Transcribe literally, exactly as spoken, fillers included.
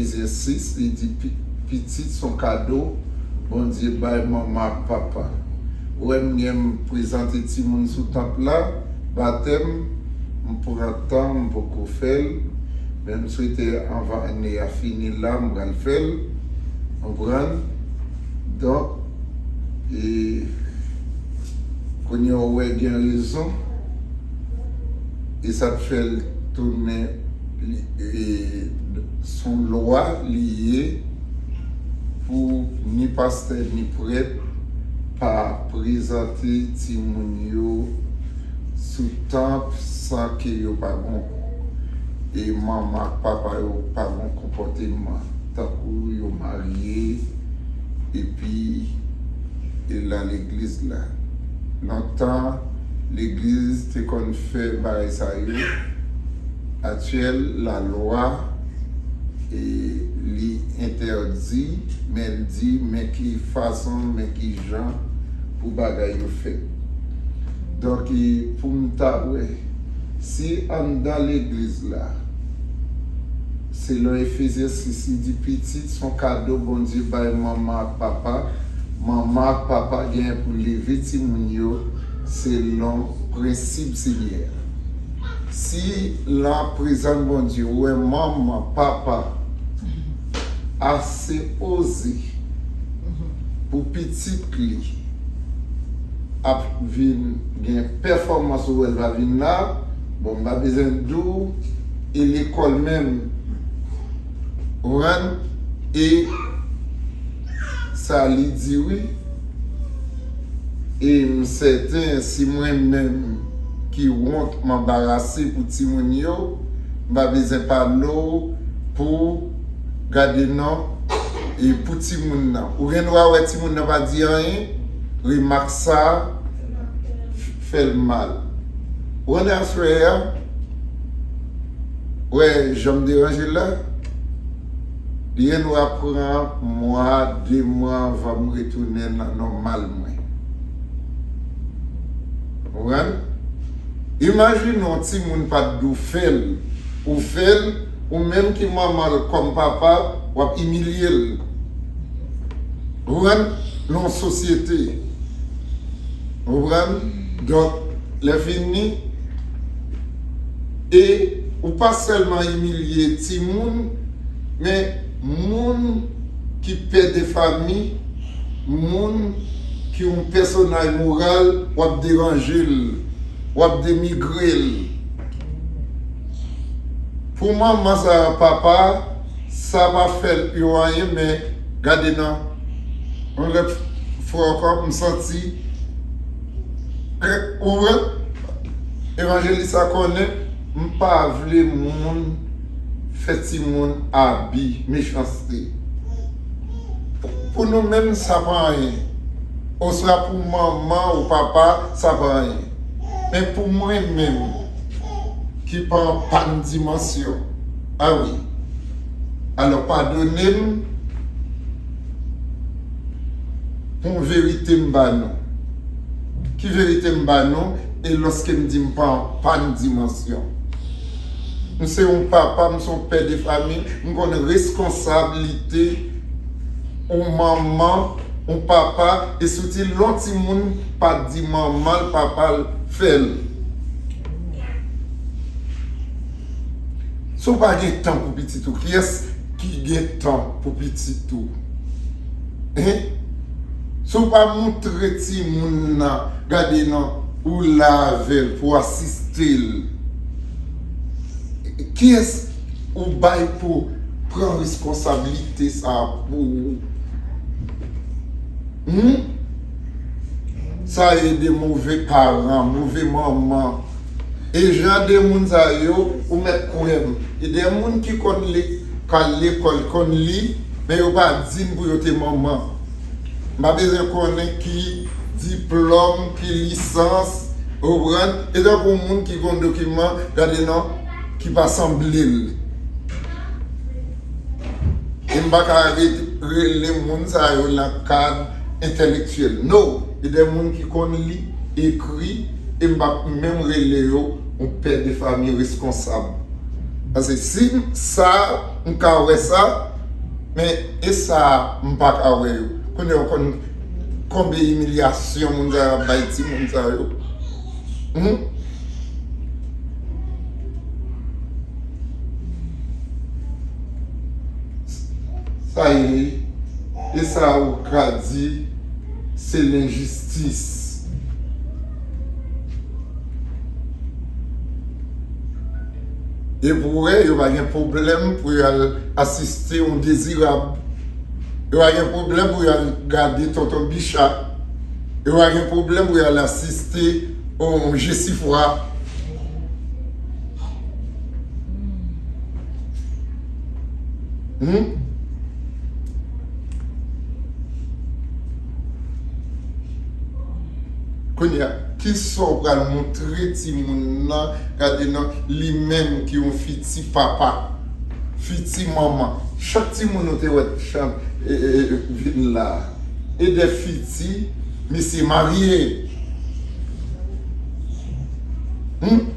Efezyen sis, li di, "Pi-, pitit se yon kado Bondye bay manman ak papa." Ou wè m gen m prezante timoun sou tanp la, batèm, m pran tan, m poko fè l, men m swete anvan ane a fini la, m pral fè l. Konprann? Donk, e, kounye a ou wè gen rezon, e sa t fè l tounen, li, e, s on lwa li ye pou ni pastè ni prèt pa prezante timoun yo sou tanp san ke yo pa gon, e manman ak papa yo pa gon konpòteman, tankou yo marye, epi e la legliz la. Lontan, legliz te konn fè bagay sa yo. Aktyèl, lalwa, e, li entèdi, men l di, men ki fason, men ki jan pou bagay yo fèt. Donk, e, pou m ta wè, si anndan legliz la, selon Efezyen sis, li di, "Pitit se yon kado Bondye bay manman ak papa." Manman ak papa genyen pou leve timoun yo selon prensip Senyè a. Si nan prezans Bondye, ou wè manman, papa ase oze pou pitit li ap vin gen pèfòmans, ou wè l va vin la, bon, m pa bezwen di w, e lekòl menm, ou konprann? E sa li di wi, e m sèten si mwen menm ki wont, m anbarase pou timoun yo, m pa bezwen pale w pou gade non, e pou timoun nan. Ou gen dwa wè timoun nan pa di anyen, remak sa fè l mal. Ou konnen aswè a, wè jan m deranje l la, li gen dwa pran mwa, de mwa anvan m retounen nan nòmal mwen. Ou konprann? Imajine yon timoun pa t di w fè l, ou fè l, ou menm ki manman l kòm papa, w ap imilye l. Ou konprann? Nan yon sosyete. Ou konprann? Donk, lè fini, e ou pa sèlman imilye timoun, men moun ki pè de fami, moun ki yon pèsonaj moral, w ap deranje l, w ap denigre l. Pou manman sa, papa, sa pa fè yo anyen, men gade nan yon lòt fwa ankò, m santi, ou wè, evanjelis sa konnen, m pa vle moun fè timoun abi, mechanste. Pou, pou nou menm, sa pa anyen. Oswa pou manman ou papa, sa pa anyen. Men pou mwen menm, ki pa an pann dimansyon, a wi. Alò, padone m pou yon verite m ba nou. Ki verite m ba nou? E lòske m di m pa an pann dimansyon. M se yon papa, m se yon pè de fami, m konn reskonsablite yon manman, yon papa, e si w ti lon timoun pa di manman l, papa l fè l. Si w pa gen tan pou pitit ou, kiyès ki gen tan pou pitit ou? Hein? Si w pa montre timoun nan, gade non, ou la avè l pou asiste l, kiyès ou bay pou pran reskonsablite sa a pou ou? Hmm? Sa e de move paran, move manman. E jan de moun sa yo, ou mèt kwè m. E de moun ki konn li, k al lekòl, konn li, men yo pa di m pou yo te manman. M pa bezwen konnen ki diplòm, ki lisans, ou konprann? E tankou moun ki gon dokiman, gade non, ki pa sanble l. E m pa ka re-, rele moun sa yo nan kad entèlektyèl. No, e de moun ki konn li, ekri, e m pa menm rele yo yon pè de fami reskonsab. Paske si sa, m ka wè sa, Men e sa a, m pa ka wè yo. Kounye a w konn konbe imilyasyon moun sa yo ap bay timoun sa yo? Hmm? Sa ye, e sa ou ka di se lenjistis. E pou wè, yo pa gen pwoblèm pou y al asiste yon Dezirab. Yo pa gen pwoblèm pou y al gade Tonton Bicha. Yo pa gen pwoblèm pou y al asiste yon Jesifwa. Hmm? Kounye a, kisa w pral montre timoun nan? Gade non, li menm ki yon fiti papa, fiti manman. Chak timoun nou te wè chan, e, e, e, vin la, e de fiti, misye marye. Hmm?